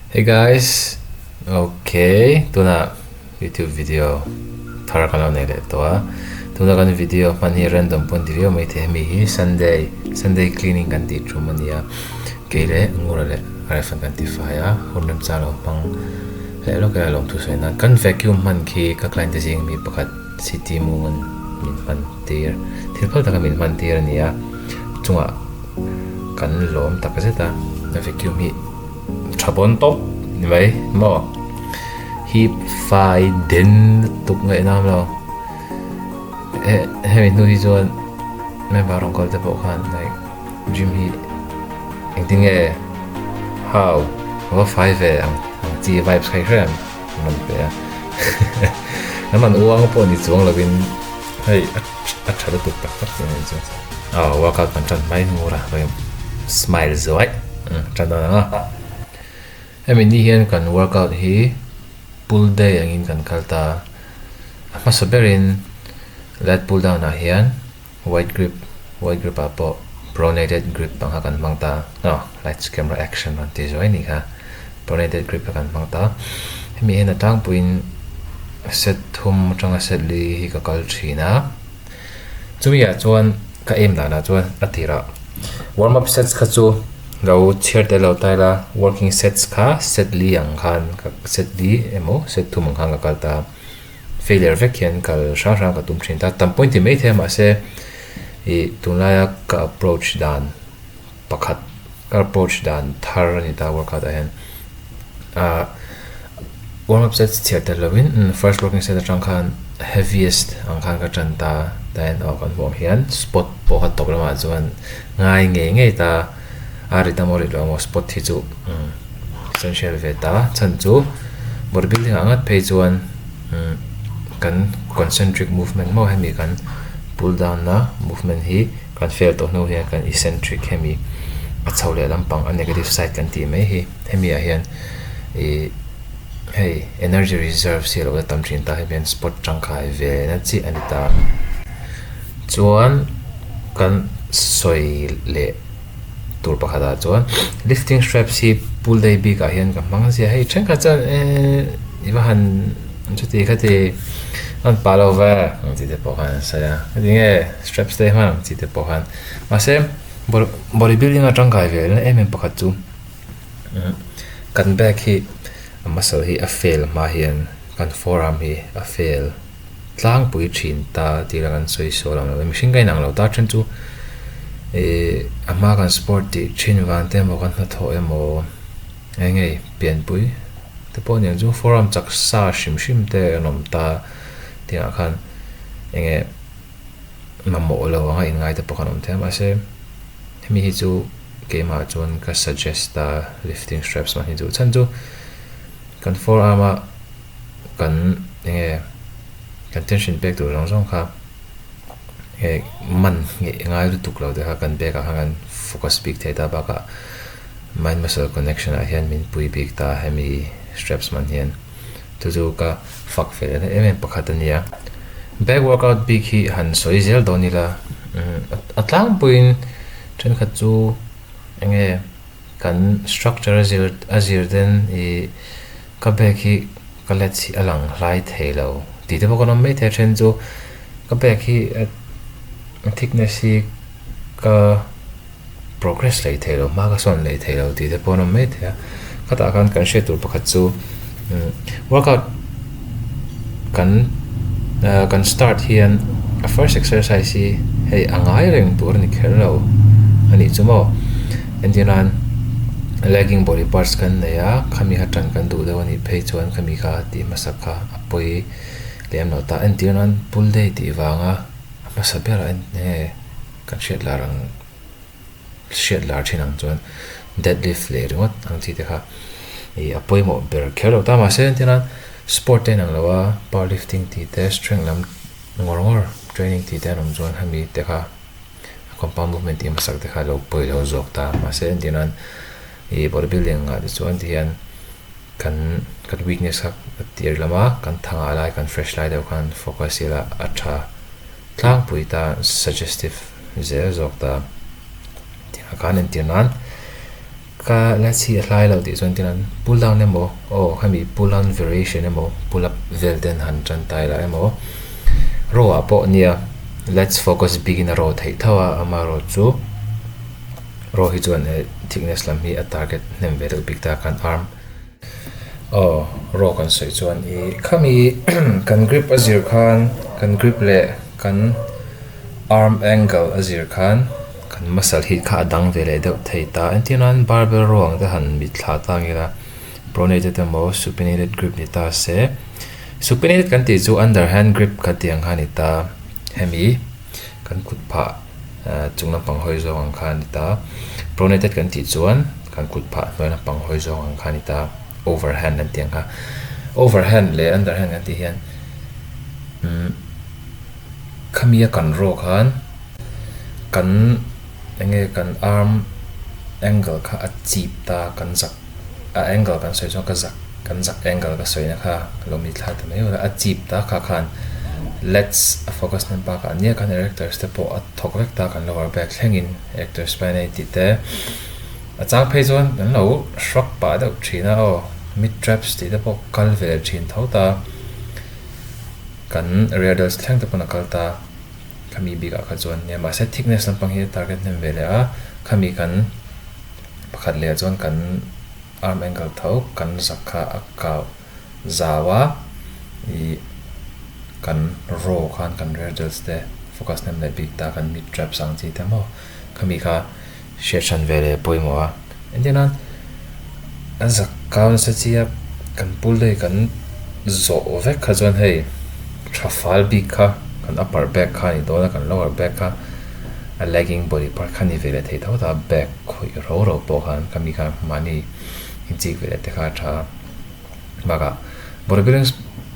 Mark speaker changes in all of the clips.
Speaker 1: Hey guys, okay, tuna YouTube video thar kan lo nei leh tawh a, tuna kan video hman hi random pawh an ti viau mai thei hemi hi Sunday, Sunday cleaning kan tih tum a ni a, kei leh Ngura leh Arefan kan ti fai a, hun remchang lo hmang leh lawk ila lawmthu sawi nan kan vacuum hman khi ka client te zing mi pakhat City Moon min hman tir, thil phal taka min hman tir a ni a, chungah kan lawm tak zet a, vacuum hi tha pawn tawp ni mai maw hip fai den lutuk ngaih nam lo hemi hnu hi chuan member rawn kal te pawh khan like gym hi engtin nge how va fai ve ang ang chi vibes kha i hre em an rawn pe a an rawn uang pawh ni chuang lovin hei a tha lutuk tak tak tih mai chu aw workout kan tan mai ngur a smile zuai tan dawn ang a hemi ni hian kan workout hi pull day angin kan kal ta a hmasa berin lat pull down ah hian white grip white grip ah pawh pronated grip ang kha kan hmang ta aw lights camera action rawn ti zuai anih kha pronated grip kha kan hmang ta hemi hian a tlangpuiin set thum atanga set li hi ka kal thin a chumi ah chuan ka aim danah chuan a tirah warm up sets kha chu lo chhiar tel lo ta ila working sets kha set li ang khan set li emaw set thum ang khan ka kal ta a. Failure vek hian kal hrang hrang ka tum thin ta. Tam point ti mai thei a mahse ih tunlaia ka approach dan pakhat ka approach dan thar a ni ta workout ah hian ah warm up sets chhiar tel lovin first working set atang khan heaviest ang khan ka tan ta ta hian aw kan hmuh ang hian spot pawh kha tawp lamah chuan ngai ngei ngei ta a rit emaw rit lo emaw spot hi chu Essential ve ta chhan chu body building ah ngat phei chuan kan concentric movement maw hemi kan pull down na movement hi kan fail tawh hnu hian kan eccentric hemi a chho leh lampang a negative side kan tih mai hi hemi ah hian ih hei energy reserves hi a lo la tam thin ta hemi hian spot tangkai ve na chiah a ni ta chuan kan sawi leh. Tur pakhatah chuan lifting straps hi pull day bikah hian ka hmang zia hei thenkhat chuan eee i va han chuti khati an pah lo ve ang chi te pawh khan an sawi a heti nge straps te hman ang chi te pawh khan mahse body building a tangkai ve na em em pakhat chu kan back hi a muscle hi a fail hma hian kan forearm hi a fail tlangpui thin ta tih lah kan sawi sual ang lo mihring ka inang lo ta then chu ih a hma kan sport tih thin vang te emaw kan hnathawh emaw eng nge pianpui te pawh aniang chu forearm chak sa hrim hrim te an awm ta tih ah khan eng nge mamawh lo anga inngai te pawh kan awm thei a mahse hemi hi chu keimah chuan ka suggest a lifting straps hman hi chu chhan chu kan forearm a. Kan enge kan tension pek tur zawng zawng kha e man nge ngai lutuk lo te kha kan bag ah khan kan focus bik thei ta bakah mind muscle connection ah hian min pui bik ta hemi straps man hian chu chu ka fak ve leh em em pakhat a nia. Back workout bik hi han sawi zel dawn ila a tlangpuiin thenkhat chu enge kan structure a zir a zir ten ih Ka bag hi ka let chhi a lang hlai thei lo tih te pawh kan awm maithei a then chu ka bag hi a thickness hi ka progress lei thei lo hma ka sawn lei thei lo tih te pawh an awm maithei a khatah khan kan hriat tur pakhat chu workout kan kan start hian a first exercise hi hei a ngai reng tur a ni kher lo a nih chu maw entir nan lagging body parts kan nei a khami kha tan kan duh deuh a nih phei chuan khami kha tih hmasak kha a pawi lem lo ta entir nan pull day tih vanga a hmasa berah enge kan hriat lar ang hriat lar thin ang chuan deadlift leh ringawt ang chi te kha ih a pawimawh ber kher lo ta mahse entir nan sport te inang lo a powerlifting tih te strength lam ngawr ngawr training tih te an awm chuan hemi te kha a compound movement tih hmasak te kha lo pawi lo zawk ta mahse entir nan ih body building ah te chuan tihian kan kan weakness kha a tir lama kan thangah lai kan fresh lai deuh khan focus ila a tha. Tlangpui ta suggestive zel zawk ta tih ah khan entir nan Ka lats hi a hlai lo tih chuan tinan pull down emaw aw khami pull down variation emaw pull up vel ten han tan tai la emaw row ah pawh nia lats focus bik in a row theih tho a amaherawh chu row hi chuan eh thickness lam hi a target hnem ve deuh bik ta kan arm aw row kan sawi chuan ih khami kan grip a zir khan kan grip leh kan arm angle a zir khan. Kan muscle hi kha a dang ve leh deuh thei ta. Entir nan barbell row ang te han mit thla ta ang ila pronated emaw supinated grip ni ta se. Supinated kan tih chu underhand grip kan tih ang kha a ni ta. Hemi kan kut phah chung lampang hawi zawng ang kha a ni ta. Pronated kan tih chuan kan kut phah hnuai lampang hawi zawng ang kha a ni ta. Overhand kan tih ang kha. Overhand leh underhand kan tih hian umm khami a kan row khan. Kan enge kan arm angle kha a chip ta kan zak a angle kan sawi chuan ka zak kan zak angle ka sawina kha lo mi thla ta mai ula a chip ta kha khan lets a focus hnem bakah nia kan erectors te pawh a thawk vek ta kan lower back thlengin erector spinae tih te a chang phei chuan kan lo shrug pah deuh thin a aw mid traps tih te pawh kal ve thin tho ta kan rear delts thleng te pawn a kal ta. Khami bikah kha chuan nia mahse thickness lampang hi a target hnem ve leh a, khami kan pakhat leh ah chuan kan arm angle tho kan zak kha a kau zau a, ih kan row khan kan rear delts te focus hnem leh bik ta kan mid traps ang chi te maw khami kha hriat hran ve leh pawimawh a, engtin nan a zak kau nasa chi a kan pull daih kan zawh vek kha chuan hei tha fal bik kha kan upper back kha a ni dawn a kan lower back kha a lagging body part kha a ni ve leh thei tho ta back khawih ro ro pawh khan khami khan mahni inchik ve leh te kha a tha a bakah body building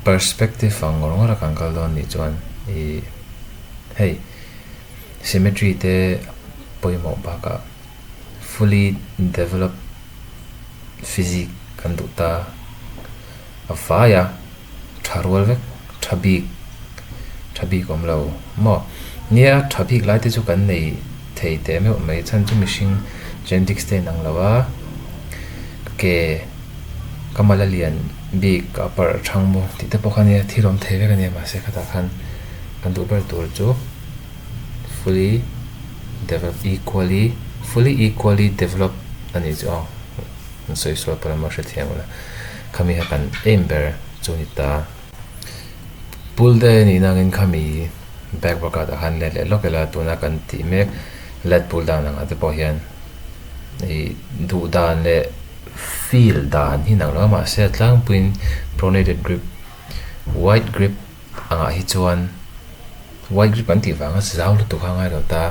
Speaker 1: perspective ang ngawr ngawr a kan kal dawn nih chuan ih hei. Symmetry te pawimawh bakah fully developed physique kan duh ta. A vai a, tha rual vek, tha bik, tha bik awm lo maw? Nia, tha bik lai te chu kan nei thei teh meuh mai chhan chu mihring genetics te inang lo a, ke ka mal a lian bik a parh thang maw tih te pawh kha nia thil awm thei vek a nia mahse khatah khan kan duh ber tur chu fully develop equally fully equally develop a nih chu aw an sawi sual pawh emaw hrethiam ula khami kha kan aim ber chu a ni ta pull day a nih nangin khami back workout ah khan let leh lawk ila tuna kan tih mek lat pull down ang ah te pawh hian ih duh dan leh feel dan hi nang lo a mahse a tlangpuiin pronated grip wide grip angah hi chuan wide grip an tih vanga zau lutuk a ngai lo ta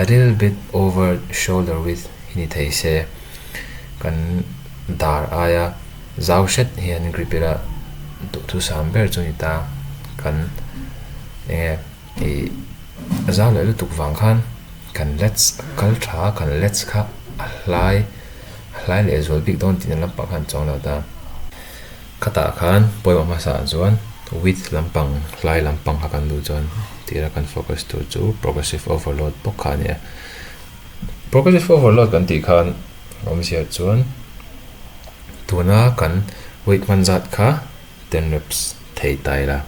Speaker 1: a little bit over shoulder width hi ni thei se kan dar aia zau hret hian grip ila duhthusam ber chu a ni ta kan enge ih a zau leh lutuk vang khan kan lats a kal tha a kan lats kha a hlai a hlai leh zual bik dawn tihna lampang khan chuang lo ta. Khatah khan pawimawh hmasa ah chuan width lampang hlai lampang kha kan duh chuan tira kan focus tur chu progressive overload bawk kha a ni a. Progressive overload kan tih khan awmzia chuan tuna kan weight hman zat kha ten reps thei ta ila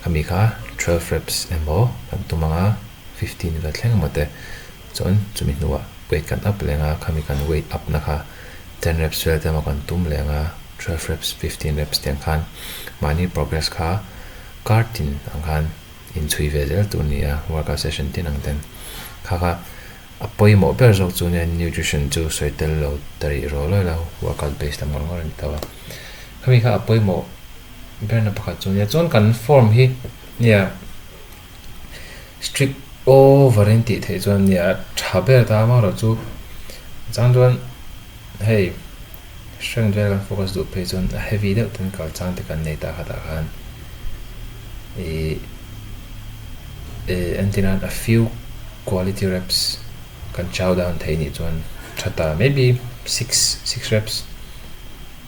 Speaker 1: khami kha twelve reps emaw kan tum ang a 15 vel thleng emaw te chuan chumi hnuah weight kan up leng a khami kan weight up na kha ten reps vel te emaw kan tum leng a 12 reps 15 reps tiang khan mahni progress kha kar tin ang khan inchhui ve zel tur a ni a workout session tin ang ten kha kha a pawimawh ber zawk chu nia nutrition chu sawi tel lo ta rih rawh lawi lo workout base lam ngawr ngawr a ni tawh a khami kha a pawimawh berna pakhat chu nia chuan kan form hi nia Strict over in tih theih chuan nia tha ber ta amaherawh chu chang chuan hei strength vel kan focus duh phei chuan a heavy deuh ten kal chang te kan nei ta khatah khan ih entir nan a few quality reps kan chow down thei nih chuan tha ta maybe 6 reps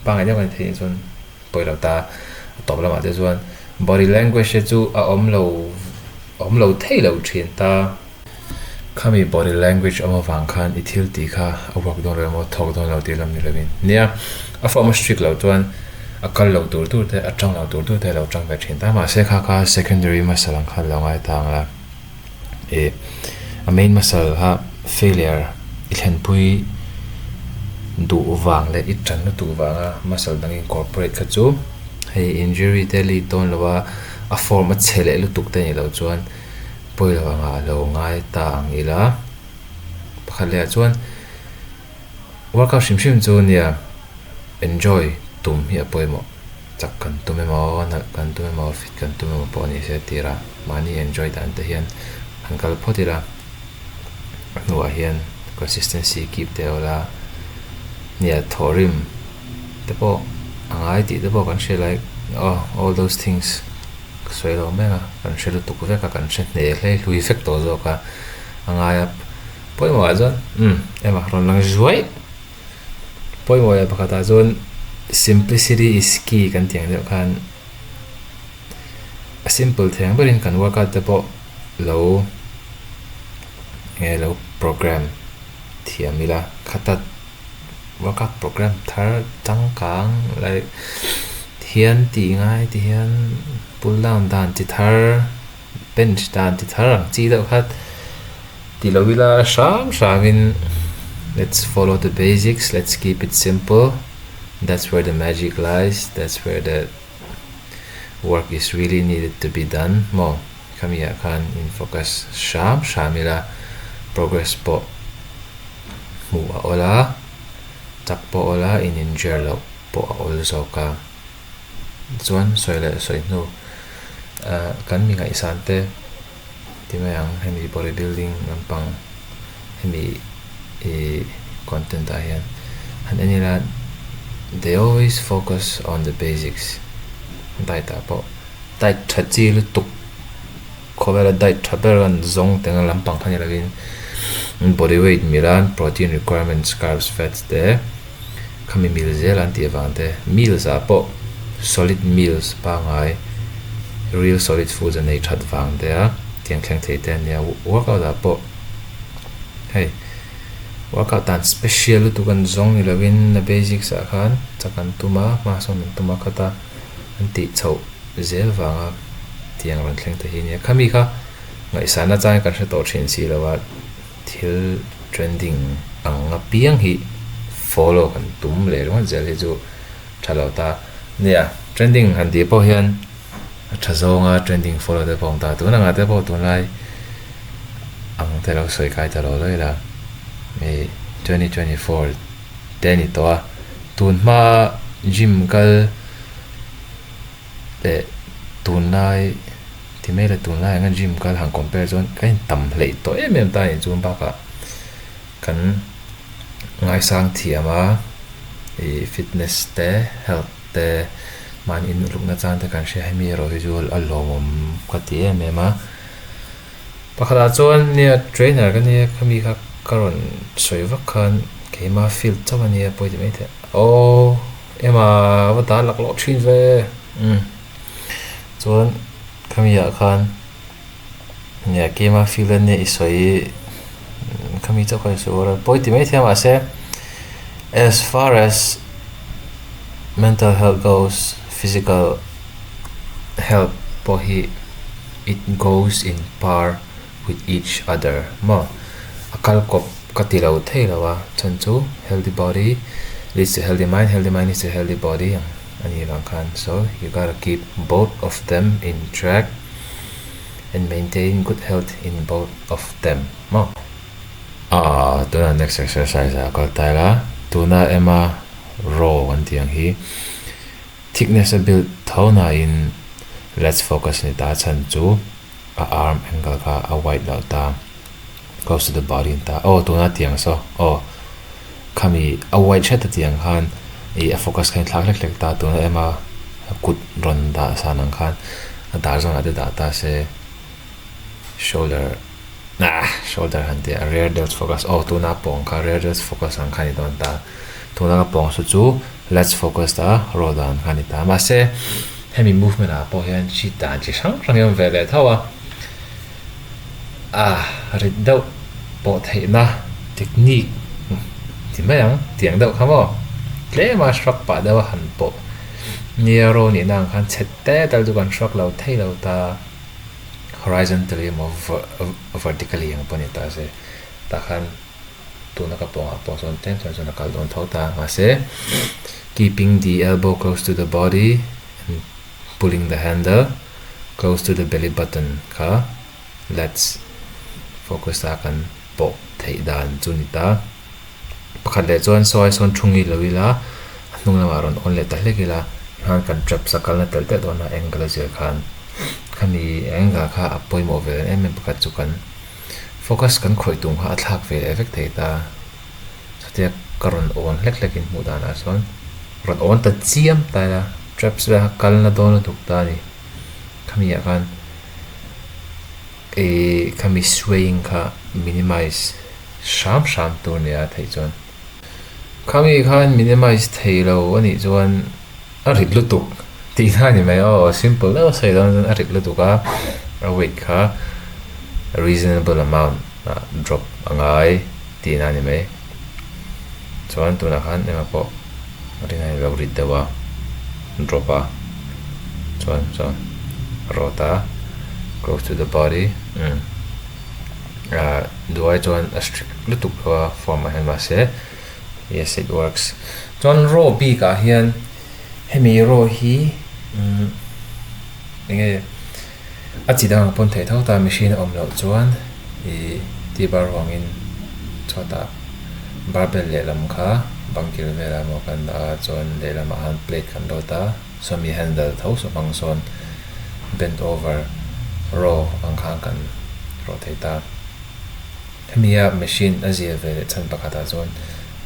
Speaker 1: pangngai deuh kan thei nih chuan. Pawi lo ta, a tawp lamah te chuan body language te chu a awm lo, a awm lo thei lo thin ta. Khami body language awm avang khan i thil tih kha a work dawn lo emaw thawk dawn lo tih lam ni lovin. Nia, a form a strict loh chuan a kal lo tur tur te, a tang lo tur tur te a lo tang ve thin ta. Mahse kha kha secondary muscle ang khan lo ngai ta ang la. Ih, a main muscle kha failure i thlenpui duh vang leh i tan lutuk vanga muscle dang incorporate kha chu hei injury te lead dawn lo a, a form a chhe leh lutuk te nih loh chuan pawi lo angah a lo ngai ta ang ila. Pakhat lehah chuan workout hrim hrim chu nia enjoy tum hi a pawimawh. Chak kan tum emaw, nalh kan tum emaw, fit kan tum emaw pawh a ni se tirah mahni enjoy dan te hian han kal phawt ila. A hnuah hian consistency keep te ula nia thawhrim te pawh a ngai tih te pawh kan hria lai aw all those things. Ka sawi lo mek a, kan hre lutuk vek a, kan hre hne hlei hlui vek tawh zawk a, a ngai a pawimawh ah chuan umm ema rawn lang zuai pawimawh leh pakhat ah chuan simplicity is key kan tih ang deuh khan a simple thei ang berin kan workout te pawh lo enge lo program thiam ila khata workout program thar changkang like hian tih ngai ti hian pull down dan chi thar bench dan chi thar ang chi deuh kha ti lo ila hram hram in let's follow the basics let's keep it simple that's where the magic lies that's where the work is really needed to be done maw khami ah khan in focus hram hram ila progress pawh hmuh a awl a chak pawh a awl a in injure loh pawh a awl zawk a chuan sawi leh sawi hnu ah kan mi ngaihsan te ti mai ang hemi body building lampang hemi ih content ah hian han en ila they always focus on the basics diet ah pawh diet tha chi lutuk khawvela diet tha ber an zawng teng a lampang kha ni lovin body weight mila protein requirements carbs fats te khami mil zel an tih avang te meals ah pawh solid meals pangngai real solid foods a nei that vang te a tiang thleng thei te ania workout ah pawh hei workout dan special lutuk an zawng ni lovin a basics ah khan chak an tum a hma sawn an tum a khata an tih chhoh zel vanga tiang rawn thleng te hi ania khami kha ngaihsan atangin kan hre tawh thin si lo a. Thil trending ang apiang hi follow kan tum leh ringawt zel hi chu tha lo ta. Nia, trending han tih pawh hian a tha zawnga trending follow te pawh a awm ta. Tun angah te pawh tunlai ang te lo sawi kai ta lo lo ila hei 2024 te a ni tawh a, tun hma gym kal leh tunlai ti mai la tunlai anga gym kal han compare chuan ka in tam hleih tawh em em ta a nih chuan bakah kan ngaisang thiam a ih fitness te health te mahni in uluk na chang te kan hria hemi erawh hi chu a lawmawm ka ti em em a pakhatah chuan nia trainer ka nia khami kha ka rawn sawi vak khan keima field chauh a nia pawi ti maithei aw. Ema va ta laklawh thin ve umm chuan khami ah khan nia keima field a nia i sawi khami chauh kha i sawi ur a pawi ti maithei a mahse as far as mental health goes physical health pawh hi it goes in par with each other maw a kal kawp ka ti lo thei lo a chhan chu healthy body leads to healthy mind healthy mind leads to healthy body ang a nih vang khan so you gotta keep both of them in track and maintain good health in both of them maw. Aaa tuna next exercise ah kal ta ila tuna ema row an tih ang hi thickness a build tho nain let's focus ni ta chhan chu a arm angle kha a wide loh ta close to the body an ta aw tuna tiang saw aw khami a wide hret a tiang khan ih a focus kha a inthlak hlek hlek ta tuna ema a kut rawn dah san ang khan a dar zawnah te dah ta se shoulder ah shoulder han tih a rear delts focus aw tuna a pawng kha rear delts focus ang kha a ni dawn ta tuna ka pawng saw chu let's focus ta raw dan kha a ni ta mahse hemi movement ah pawh hian chi dan chi hrang hrang hi a awm ve leh tho a ah rit deuh. Pawh theihna technique ti mai ang tiang deuh kha maw tlema shrug pah deuh a han pawh nia row nihna ang khan chhe te tal chu kan shrug lo thei lo ta horizontally emaw vertically ang pawh ni ta se tah khan tuna ka pawngah pawh chuan tlem chuan chuan a kal dawn tho ta mahse keeping the elbow close to the body and pulling the handle close to the belly button kha. Let's focus a kan pawh theih dan chu ni ta. Pakhat leh chuan saw ai sawn thu ngil lo ila a hnung lamah rawn awn leh ta hlek ila khan kan traps a kalna telh telh dawn a angle a zir khan khami angle kha a pawimawh ve em em pakhat chu kan focus kan khawih tum kha a thlak ve leh vek thei ta. Chutia ka rawn awn hlek hlek in hmuh danah chuan rawn awn ta chiam ta ila traps vel kha kalna dawn lutuk ta a ni. Khami ah khan ih khami swaying kha minimize hram hram tur nia theih chuan khami khan minimize thei lo a nih chuan a rit lutuk tih na a ni mai aw simple deuh a sawi dawn chuan a rit lutuk a a weight kha reasonable amount ah drop a ngai tih na a ni mai chuan tunah khan engah pawh rinai lo rit deuh a drop a chuan chuan rawt a close to the body umm ah duai chuan a strict lutuk lo a form ah hian mahse yes it works chuan row bik ah hian hemi row hi umm enge a chi dang ang pawn theih tho ta machine a awm loh chuan ih T-bar ruangin chhuatah barbell lehlam kha bangkil velah emaw kan dah a chuan lehlamah khan plate kan load a sawmi handle tho saw hmang sawn bent over row ang khan kan rawh thei ta. Hemi a machine a zia ve leh chhan pakhatah chuan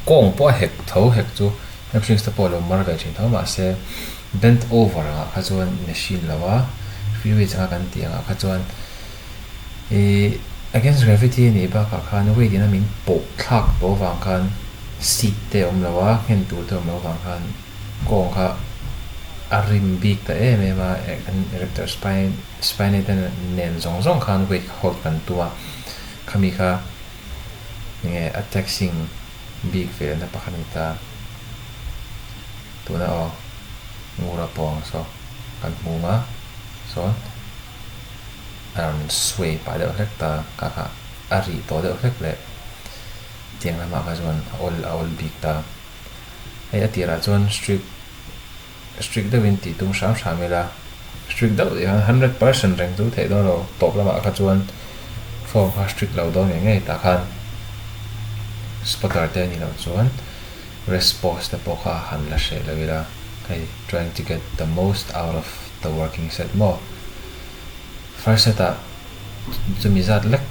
Speaker 1: kawng pawh a hek tho hek chu hamstrings te pawh a lo mar ve thin tho mahse bent over angah kha chuan machine lo a free weights anga kan tih angah kha chuan Ih against gravity a nih bakah khan weight in a min pawh thlak tawh avang khan seat te a awm lo a, nghen tur te a awm lo avang khan kawng kha a rim bik ta em em a, kan erector spine spine te nen zawng zawng khan weight kha hold kan tum a, khami kha enge a taxing bik ve na pakhat a ni ta. Tuna aw ngura pawng saw kan hmu ang a sawn. A rawn sway pah deuh hlek ta ka kha a rih tawh deuh hlek leh tiang lamah kha chuan a awl a awl bik ta. Hei a tirah chuan strict strict deuhin tih tum hram hram ila strict deuh tih khan 100% reng chu theih dawn lo tawp lamah kha chuan form kha strict lo dawn ngei ngei tah khan spotter te a nih loh chuan rest pause te pawh kha han la hreh lo ila hei trying to get the most out of the working set maw. First set ah chumi zat lek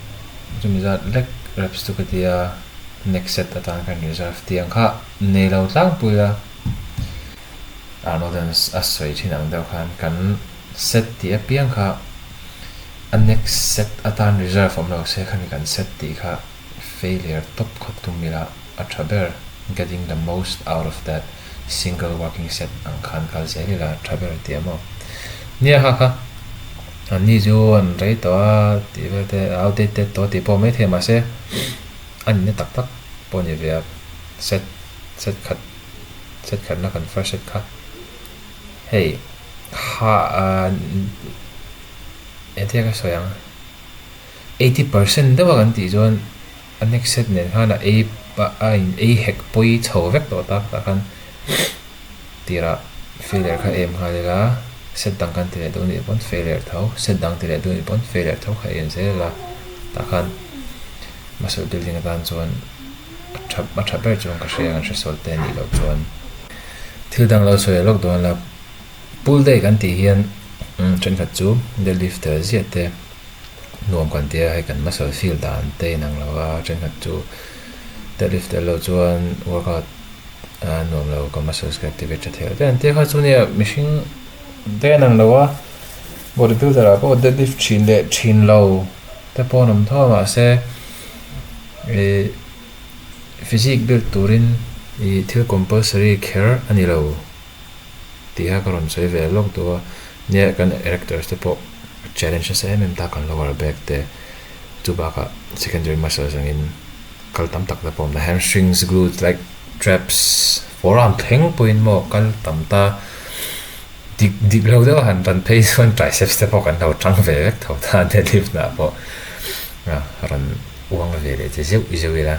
Speaker 1: chumi zat lek reps chu ka ti a, next set atan khan reserve tih ang kha nei lo tlangpui a, Arnold an a sawi thin ang deuh khan kan set tih apiang kha a next set atan reserve awm lo se khami kan set tih kha failure tawp khaw tum ila a tha ber getting the most out of that single working set ang khan kal zel ila tha ber tih a maw? Nia kha kha an ni chu an rei tawh a tih vel te a outdated tawh tih pawh mai thei mahse a nihna tak tak pawh a ni ve a set set khat set khatna kan first set kha hei ha ah engtia ka sawi ang 80% deuh a kan tih chuan A next set nen khan a ei a in ei hek pawi chho vek tawh tak tah khan tirah failure kha em nghal ila set dang kan ti leh duh anih pawn failure tho set dang ti leh duh anih pawn failure tho kha em zel ila tah khan muscle building atan chuan a tha a tha ber chuan ka hria kan hre sawl te anih loh chuan thil dang lo sawi lawk dawn la pull day kan tih hian thenkhat chu deadlift tel ziah te. Nuam kan ti a, hei kan muscle feel dan te inang lo a, thenkhat chu deadlift tel lo chuan workout a nuam lo ka muscles ka activate tha thei lo te an tia kha chu nia mihring te inang lo a, body builder ah pawh deadlift thin leh thin lo te pawh an awm tho a mahse ih physique build turin ih thil compulsory kher a ni lo. Tih a ka rawn sawi ve lawk duh a, nia kan erectors te pawh challenge nasa em em ta kan lower back te Chu bakah secondary muscles angin kal tam tak te pawh a awm ta, hamstrings, glutes like traps, forearm thleng pawhin maw kal tam ta. Dik dik lo deuh a han tan phei chuan triceps te pawh kan lo tang ve vek tho ta deadlift nah pawh a rawn uang ve leh che zeuh zeuh ila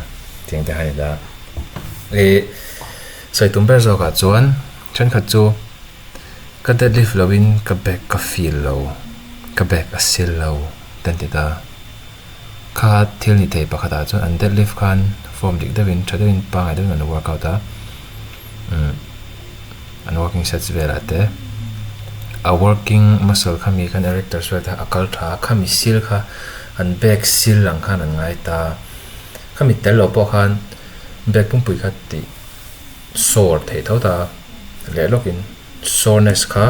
Speaker 1: tiang te khan i la. Ih sawi tum ber zawkah chuan thenkhat chu ka deadlift loin ka back ka feel lo ka back a sil lo te an ti ta. Kha thil ni thei pakhatah chuan an deadlift khan form dik deuhin tha deuhin pangngai deuhin an workout a umm an working sets velah te a working muscle khami khan erectors vel te kha a kal tha a khami sil kha an back sil ang khan an ngai ta khami tel loh pawh khan back pumpui kha tih sawr theih tho ta leh lawkin soreness kha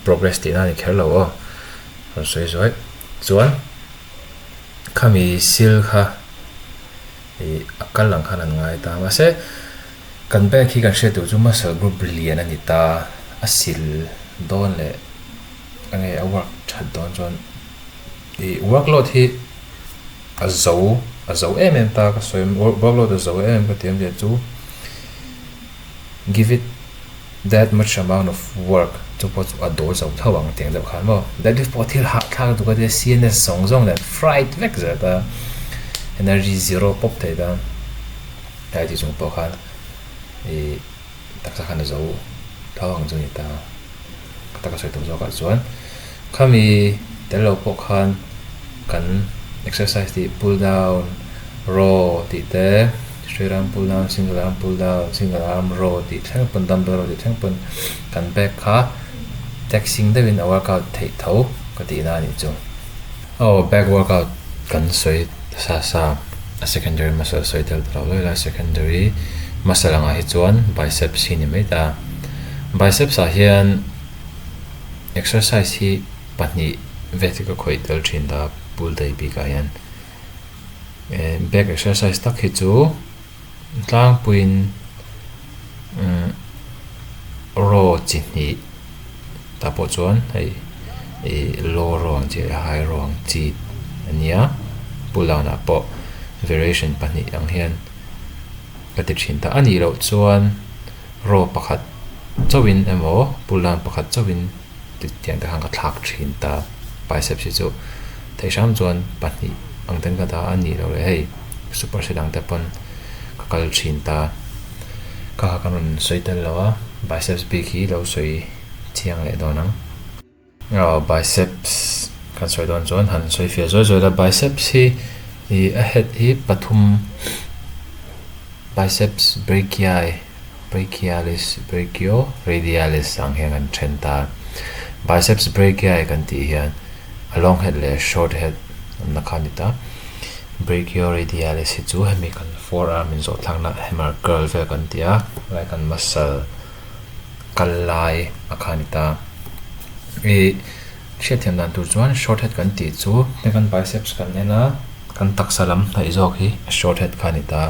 Speaker 1: progress tihna a ni kher lo aw rawn sawi zuai chuan. Khami sil kha ih a kal ang khan an ngai ta. Mahse, kan bag hi kan hriat tur chu muscle group lian a ni ta. A sil dawn leh a nge a work that dawn chuan ih workload hi a zo a zo em em ta ka sawi workload a zo em em ka ti awmzia chu give it That much amount of work chu pawh chu a dawl zo tho ang tiang deuh khan maw. Deadlift pawh thil hahthlak lutuk a tia CNS zawng zawng nen fried vek zel ta energy zero pawp thei ta tlai ti chung pawh khan ih taksa khan a zo tho ang chu ni ta ka taka sawi tum zawkah chuan khami tel lo pawh khan kan exercise tih pull down row tih te straight arm pull down single arm pull down single arm row tih thleng pawn dumbbell row tih thleng pawn kan bag kha taxing deuhin a workout theih tho ka tih na a nih chu. Aw back workout kan sawi sa sa a secondary muscle sawi tel ta lo lawi la secondary muscle angah hi chuan biceps hi ni mai ta biceps ah hian exercise hi pahnih vel hi ka khawih tel thin ta pull day bikah hian. Eh back exercise tak hi chu tlangpuiin umm row chi hnih tah pawh chuan hei ih low row ang chi leh high row ang chi a nia pull down ah pawh variation pahnih ang hian ka ti thin ta a nih loh chuan row pakhat chauhin emaw pull down pakhat chauhin. Tiang te khan ka thlak thin ta biceps hi chu theih hram chuan pahnih ang ten ka dah a nih loh leh hei super set ang te pawn ka kal thin ta kha kha kan rawn sawi tel lo a biceps bik hi lo sawi chiang leh dawn ang. Aw biceps kan sawi dawn chuan han sawi fiah zuai zuai la biceps hi ih a head hi pathum biceps brachii. Brachialis, brachioradialis ang hian kan then ta. Biceps brachii kan tih hian a long head leh short head awmna kha a ni ta. Brachioradialis hi chu hemi kan forearm in zawh thlakna hammer curl vel kan ti a, helai kan muscle kal lai a kha a ni ta. Ih hriatthiam dan tur chuan short head kan tih chu heng kan biceps kan en a, kan taksa lam hnaih zawk hi short head kha a ni ta.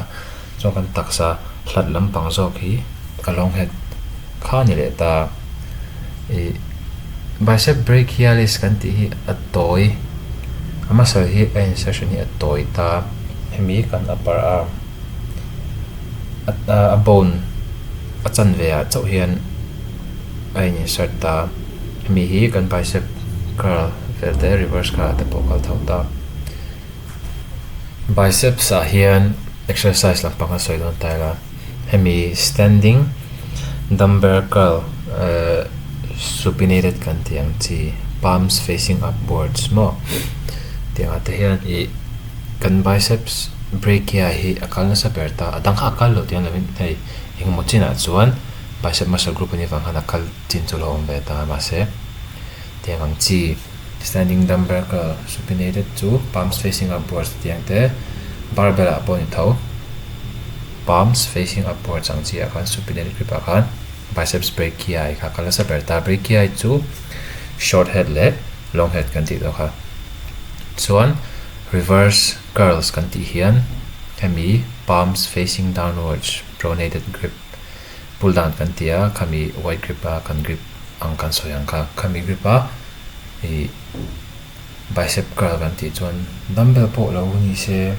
Speaker 1: Chuan kan taksa hlat lampang zawk hi a long head kha a ni leh ta. Ih bicep brachialis kan tih hi a tawi a muscle hi a insertion hi a tawi ta. Hemi kan upper arm a bone a chanve ah chauh hian a in insert ta. Hemi hi kan bicep curl vel te reverse curl ah te pawh kal tho ta. Biceps ah hian exercise lampang a sawi dawn ta ila hemi standing dumbbell curl ehh supinated kan tih ang chi palms facing upwards maw tiang ah te hian ih kan biceps brachii hi a kal nasa ber ta a dang kha a kal loh tih ang lovin hei engemaw chinah chuan bicep muscle group anih avang khan a kal chin chu a lo awm ve ta mahse tiang ang chi. Standing dumbbell curl supinated chu palms facing upwards tiang te barbell ah pawh a ni tho. Palms facing upwards ang chi ah khan supinated grip ah khan biceps brachii kha kal nasa ber ta. Brachii chu short head leh long head kan tih tawh kha. Chuan reverse curls kan tih hian hemi palms facing downwards pronated grip pull down kan ti a khami wide grip a kan grip ang kan sawi ang kha khami grip a. Ih. Bicep curl kan tih chuan dumbbell pawh lo ni se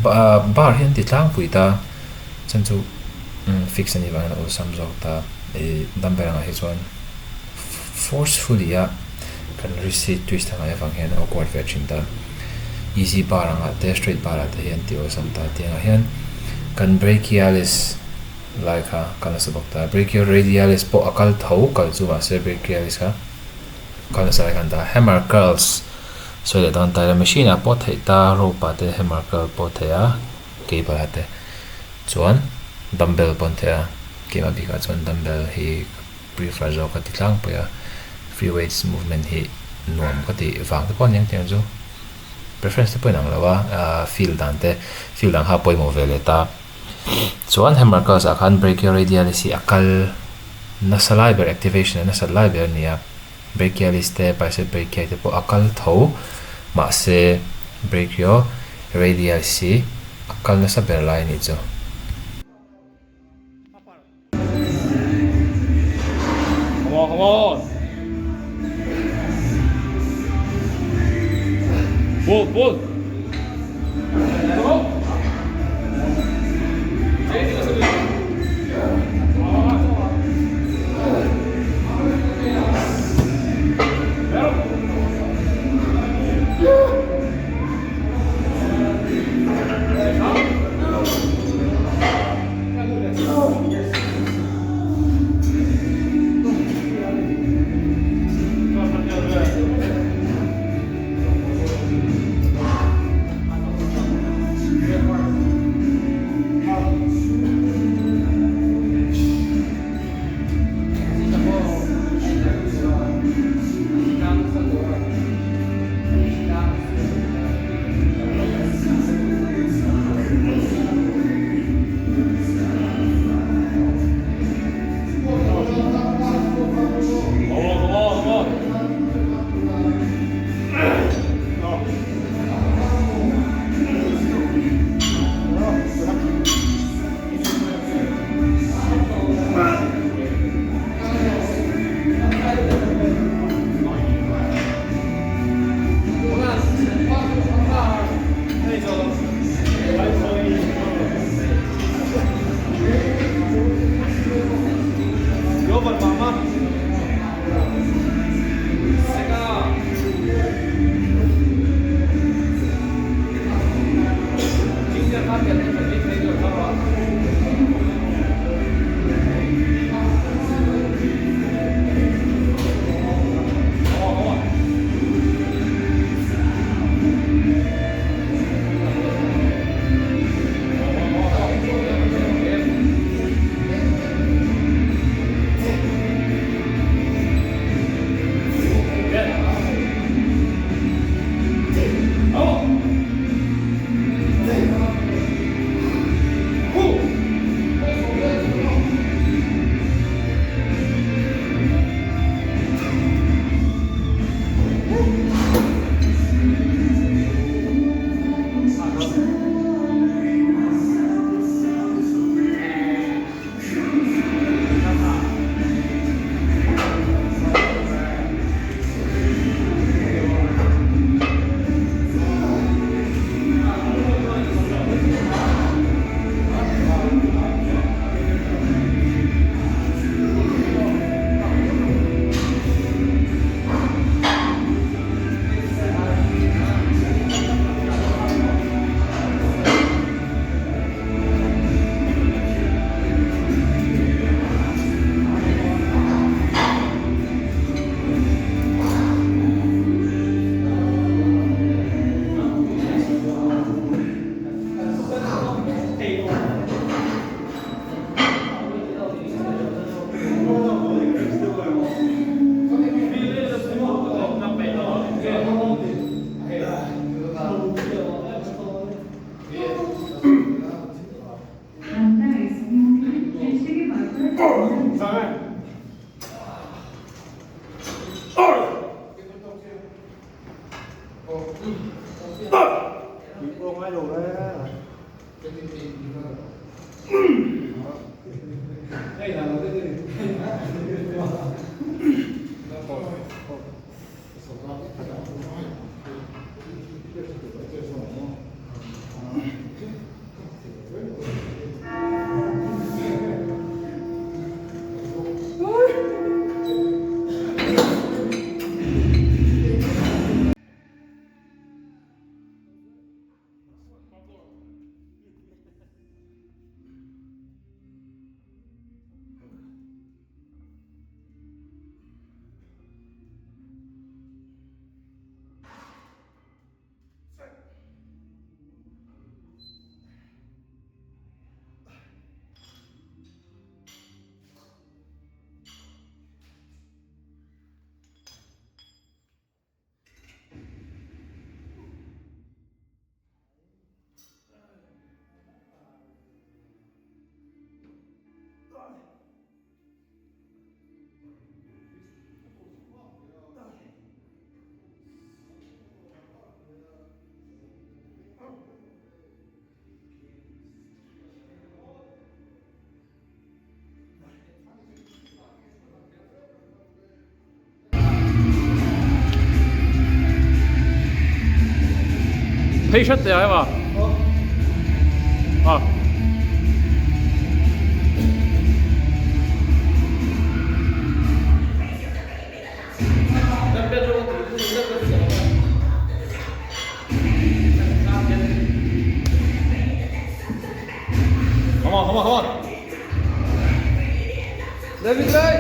Speaker 1: bar hi an ti tlangpui ta chhan chu fix a nih vangin a awlsam zawk ta ih dumbbell angah hi chuan forcefully a kan wrist hi twist a ngaih avang hian a awkward ve thin ta easy bar angah te straight bar ah te hian ti awlsam ta tiangah hian kan brachialis lai kha kal nasa bawk ta brachioradialis pawh a kal tho kal chu mahse brachialis kha. Kal nasa lai khan ta hammer curls sawi leh dawn ta ila machine ah pawh theih ta rope ah te hammer curl pawh theih a cable ah te chuan dumbbell pawh an theih a keimah bikah chuan dumbbell hi ka prefer zawk a ti tlangpui a free weights movement hi nuam ka tih vang te pawh a ni ang tih ang chu preference te pawh a inang lo a ahh feel dan te feel dan kha a pawimawh ve leh ta chuan hammer curls ah khan brachioradialis hi a kal. Nasa lai ber activation a nasat lai ber a ni a, brachialis te bicep brachii te pawh a kal tho mahse brachioradialis hi a kal nasa ber lai a nih chu.
Speaker 2: Come on, come on. Pull, pull. Phei hret teh ah ema? Ah. Come on, come on, come on. David Ray!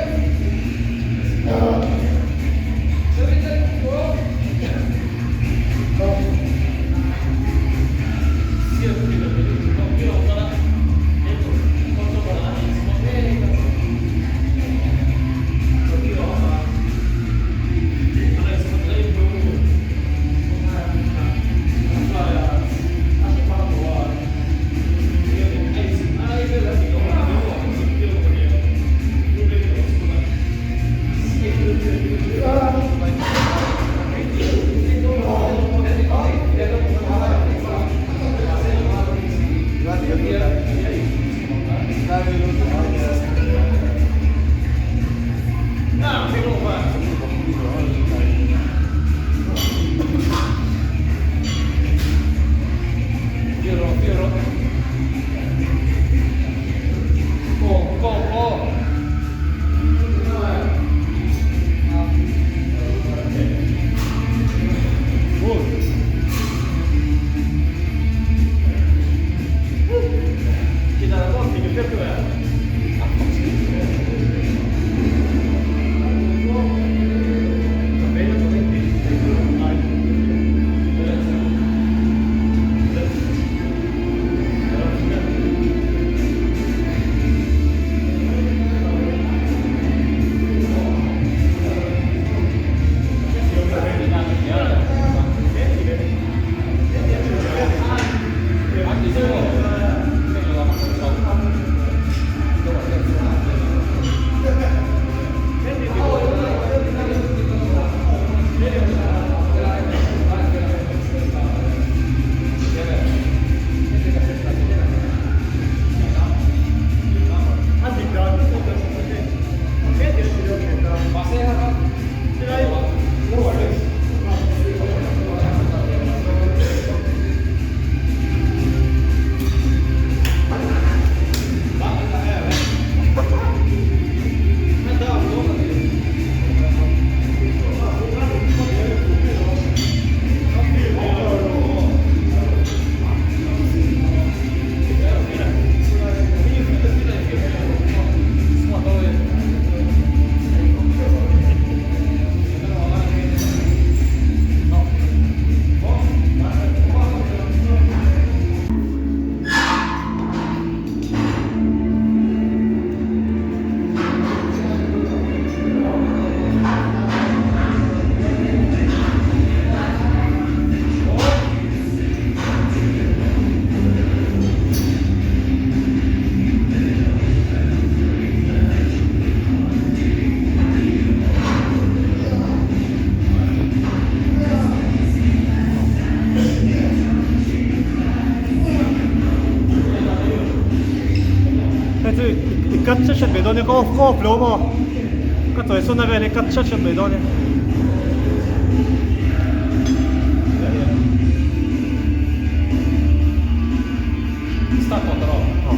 Speaker 3: Hei chu i cut hret hret mai dawn nia ka off ka off lo maw ka chawi sawn a vel hi cut hret hret mai dawn nia.
Speaker 2: Start tawh ta rawh.
Speaker 3: Aw.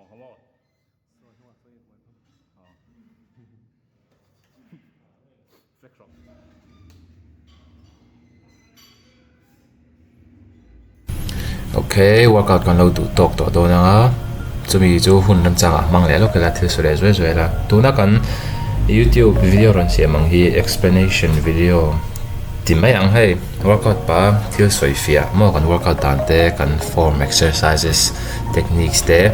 Speaker 2: ang kha maw? Flex rawh.
Speaker 1: Ok, workout kan lo duh tawk tawh dawn ang a, chumi chu hun remchangah hmang leh lawk ila thil sawi leh zuai zuai la. Tuna kan youtube video rawn siam ang hi explanation video ti mai ang hei, workout pah thil sawi fiah maw kan workout dan te kan form exercises techniques te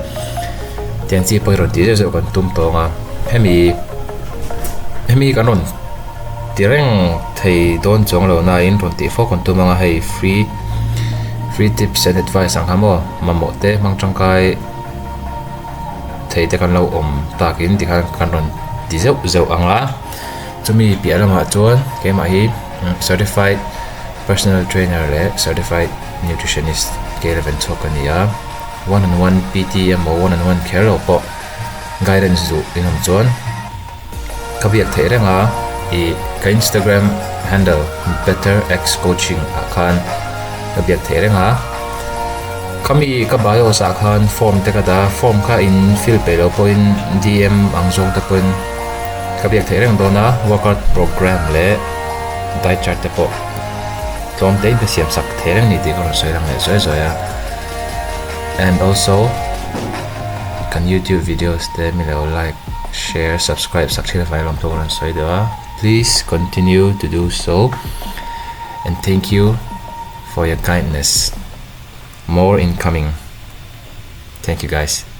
Speaker 1: tiang chi pawh hi rawn tih zeuh zeuh kan tum tawng a, hemi hemi kan rawn. Ti reng thei dawn chuang lo nain rawn tih fo kan tum ang a, hei free free tips and advice ang kha maw mamawh te hmang tangkai thei te kan lo awm takin tikhan kan rawn ti zeuh zeuh ang a, chumi piah lamah chuan keimah hi certified personal trainer leh certified nutritionist K eleven chhuak ka ni a, one on one P_T emaw one on one kher lo pawh guidance duh in awm chuan. Ka biak theih reng a, ih ka Instagram handle betterxcoaching ah khan ka biak theih reng a, khami ka bios ah khan form te ka dah a, form kha in fill peih loh pawhin DM ang zawng te pawhin ka biak theih reng dawn a, workout program leh diet chart te pawh tlawm te in ka siam sak theih reng a ni tih ka rawn sawi lang leh zuai zuai a and also kan youtube videos te mi lo like share subscribe sak thil avai lawm tawk a rawn sawi deuh a please continue to do so and thank you for your kindness more incoming thank you guys.